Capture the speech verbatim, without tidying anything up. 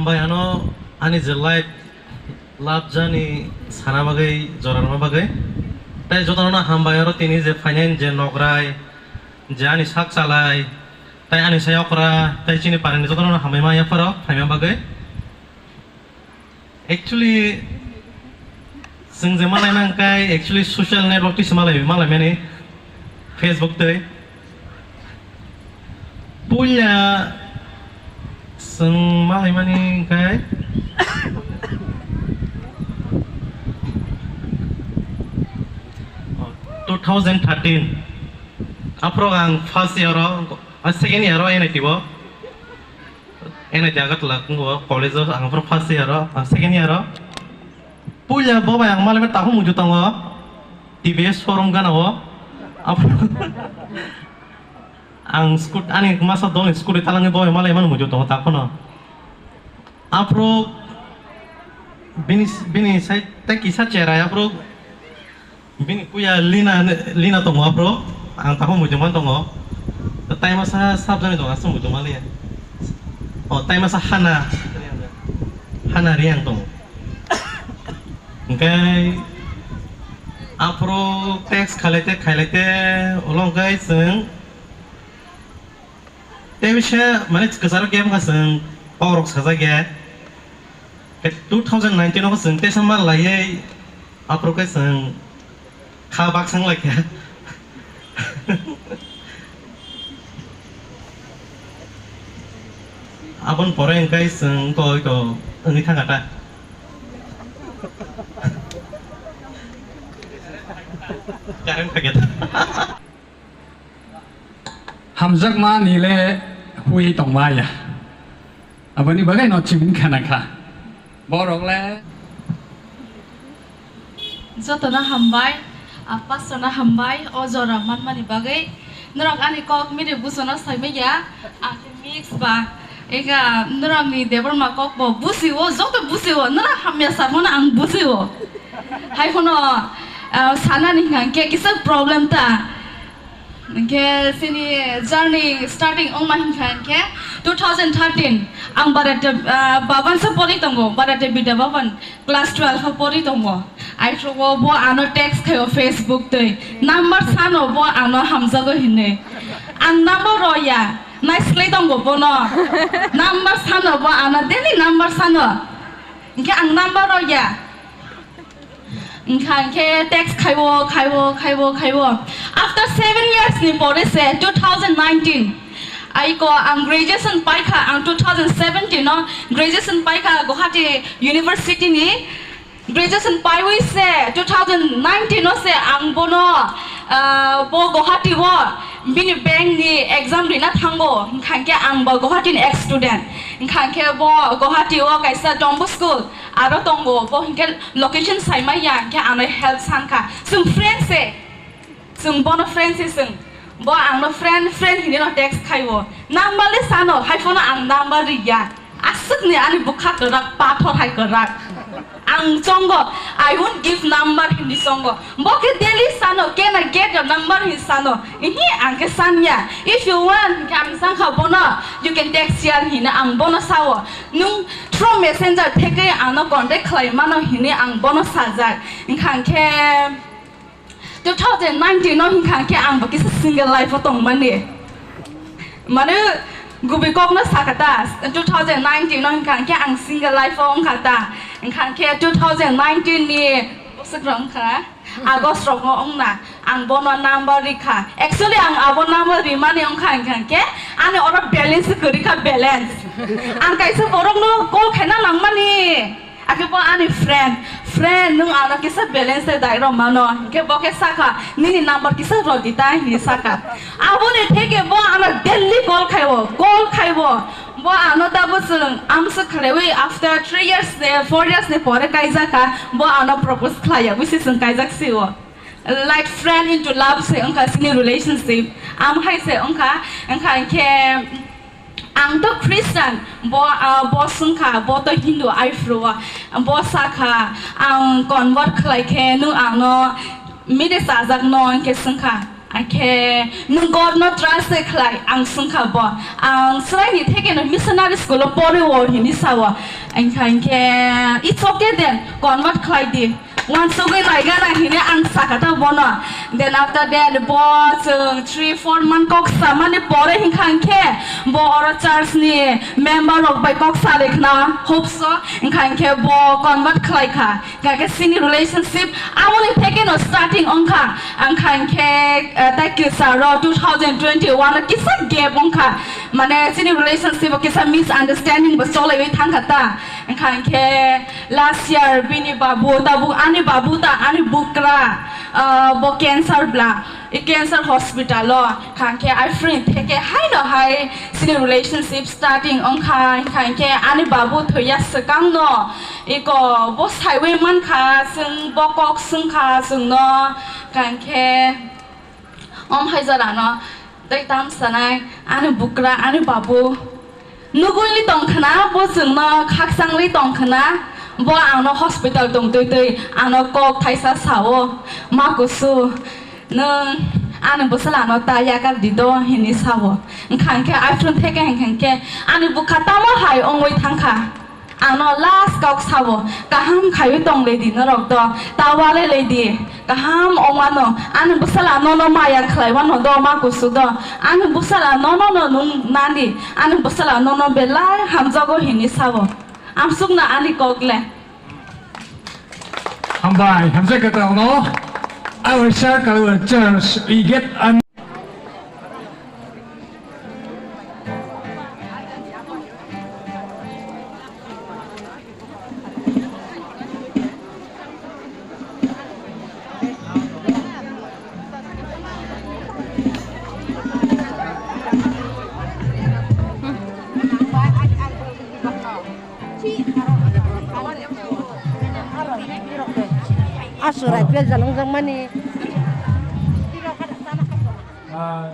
Bai ano ani je life love journey sana bagwi, jora rwna bagwi. Tai jotono hambai oro tini je finance je nokrai, je ani sak chalai, tai ani sai okra, tai chini parani jotono hambai ma yapharo phaima bagwi. Actually, chwng je malaina hwnkhe actually social network twi se malai, malaimani Facebook twi. Puila chwng malaimani hwnkhe two thousand thirteen. Aphuru ang first year o, ah, second year o N I T o. N I T Agartala wngo college o, ang aphuru first year o, ang second year o. Puila bo bai ang malaimani takhuk muitu tongo, T V S showroom gana o. Aphuru ang scoot-, ani masa dol ni scooty talangwi bo bai malaimani muitu tongo takhuno. Aphuru bini, bini side tei kisa cherai aphuru. Bini puya Lina, Lina tongo aphuru. Ang takhuk muitu man tongo. Tai masa sabjani tongo, aswk muitu maliya. O, tai masa Hana. Hana Riang tongo. Hwnkhe aphuru text khailai te, khailai te, ulo hwnkhe chwng Tei bisa mane kwcharo game kha chwng kokrok sajak ya. Two thousand nineteen o chwng teisa ma laiwi aphuru khe chwng kha baksang lai kha. Aboni pore hwnkhe chwng to, to wngwi thangkha ta. Current kha khe ta. Hamjakma ni le hui tongma ya. Aboni bagwi no chimin khana kha. Borok le. Jotono hambai, ah, pastorno hambai, o jora manmani bagwi. Norok ani kok miri busono saimanya, ang khe mix ba. Ega norokni Debbarma kok bo busiwo, joto busiwo, norok hamya saphano ang busiwo. Hai phano, ah, sanani hwnkha khe kisa problem ta. Hwnkhe chini journey starting wngma hwnkha hwnkhe two thousand thirteen, ang Bharatiya, ah, Bhavan se pori tongo, Bharatiya Vidya Bhavan, class twelve o pori tongo. Aithrogo bo ano text khaio Facebook twi, number sano bo ano hamjago hinwi. Ang number rw ya, naislai tongo bono. Number sano bo ano, daily number sano. Hwnkhe ang number rw ya. Wngkha hwnkhe text khaiwo, khaiwo, khaiwo, khaiwo. After seven years ni pore se two thousand nineteen, aiko ang graduation paikha, ang two thousand seventeen o graduation paikha Guwahati University ni. Graduation paiwi se two thousand nineteen o se ang bono, ah, bo Guwahati o bini bank ni exam rina thango, hwnkha hwnkhe ang bo Guwahati ni ex student, hwnkha hwnkhe bo Guwahati o kaisa Don Bosco school aro tongo, bo hwnkhe location saimaya hwnkhe ano help sankha. Chwng friend se, chwng bono friend se chwng. Bo angno friend, friend hinwi no text khaiwo. Number le sano, hai phano ang number riya. Aswkni ani bwkha kwrak, pathor hai kwrak. Ang chongo, "I won't give number," hinwi chongo. Bo khe daily sano, "Can I get your number?" hinwi sano. Ihi, ang khe sanya. "If you want," hwnkhe ang sankha bono, "you can text here," hinwi ang bono sao. Nwng through messenger theke ano contact khlai mano hinwi ang bono sajak. Wngkha hwnkhe two thousand nineteen no wngkha hwnkhe ang bo kisa single life o tongmani. Mane gubui kokno sakha ta, two thousand nineteen no wngkha hwnkhe ang single life o wngkha ta. Wngkha hwnkhe two thousand nineteen ni bwswk rok wngkha. August rok no wngna, ang bono number rikha. Actually, ang abo number rimani wngkha hwnkha hwnkhe, ani oro balance kwrwi kha, balance. Ang kaisa borok no call khaina nangmani. Akhe bo ani friend, "Friend, nwng ano kisa balance se dai rw mano." Hwnkhe bo khe sakha, "Nini number kisa rw di ta," hinwi sakha. Aboni theke bo ano daily call khaiwo, call khaiwo. Bo ano tabuk chwng amswk khlaiwi after three years ni, four years ni pore kaijak kha, bo ano propose khlaiya, busi chwng kaijak sio. Like friend into love se wngkha chini relationship. Am hai se wngkha, wngkha hwnkhe ang to Christian, bo, ah, bo swngkha, bo to Hindu, ai phuru o. Bo sakha, "Ang convert khlai khe nwng ano mide chajak no?" hwnkhe swngkha. Akhe nwng God no trust se khlai, ang swngkha bo. Ang swraini thekeno missionary school o pore o hini sao. Angkha hinkhe, "It's okay then, convert khlai di. Wansugwi laigana," hini ang sakha ta bono. Then after that, bo chwng three, four month kok samani pore hinkha hinkhe, bo oro church ni member rok bai kok salai khna, hope so. Angkha hinkhe bo convert khlai kha. Kake chini relationship amoni thekeno starting ongkha. Angkha hinkhe, eh, tei kisaro two thousand twenty-one o kisa gap ongkha. Mane chini relationship o kisa misunderstanding bo cholaiwi thangkha ta. Angkha hinkhe last year bini babu, tabuk ani babu ta, ani bukra, ah, bo cancer bla, i cancer hospital o. Khankhe aifrwng theke haino hai chini relationship starting ongkha, khankhe ani babu thwiya swkang no iko bo saiwi mankha, chwng bo kok swngkha chwngno, khankhe om hai jorano tei tam sanai ani bukra, ani babu nugwi tongkhna, bo chwngno khakchangwi tongkhna, bo angno hospital tongtwi twi ano kok thaisa sao, "Ma kusu, nwng ani bwsala ano ta yakar di do," hini sao. Wngkha hinkhe aifrwng theke hinkha hinkhe ani bwkha tamo hai ongwi thangkha. Ano last kok sao, "Kaham khaiwi tong le di norok do, ta wale le di, kaham ongmano, ani bwsala nono maya khlai mano do, ma kusu do, ani bwsala nono no nung nani, ani bwsala nono belai hamjago," hini sao. Amsukno ani kok le. Hambai, hamjak kwtal no. Our circle church, we get an Aswk raipya jalongjak mani. Ah,